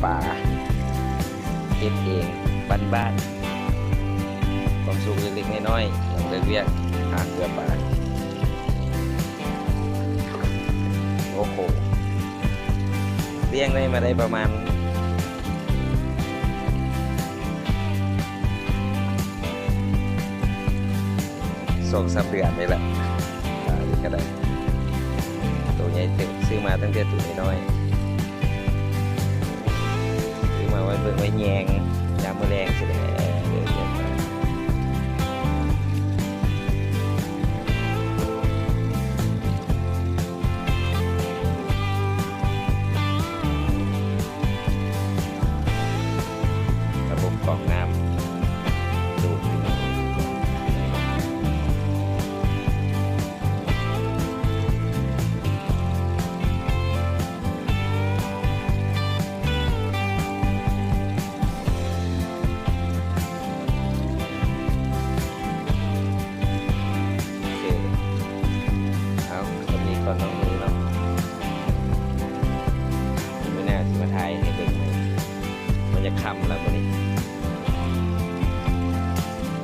ປາເຮັດເອງບ້ານໆ ຄວາມສຸກເລັກໆນ້ອຍໆ ຍາມເລີກວຽກຫາເກືອປາ. ໂອ້ໂຫ ລ້ຽງໄດ້ມາໄດ້ປະມານ ສອງສາມເດືອນນີ້ແຫຼະ ປານີ້ກະໄດ້ໂຕໃຫຍ່ເຕີບ. ຊື້ມາຕັ້ງແຕ່ໂຕນ້ອຍໆ ຊື້ມາໄວ້ເບິ່ງໄວ້ແຍງຍາມມື້ແລງຊີ້ແຫຼະ. ລະບົບກອງນ້ຳດູດ. ໂອເຄ ເອົາ ສ່ຳນີ້ກ່ອນເນາະ ມື້ນີ້ເນາະ ມື້ໜ້າຊິມາຖ່າຍໃຫ້ເບິ່ງໃໝ່. ມັນຈະຄ່ຳແລ້ວມື້ນີ້.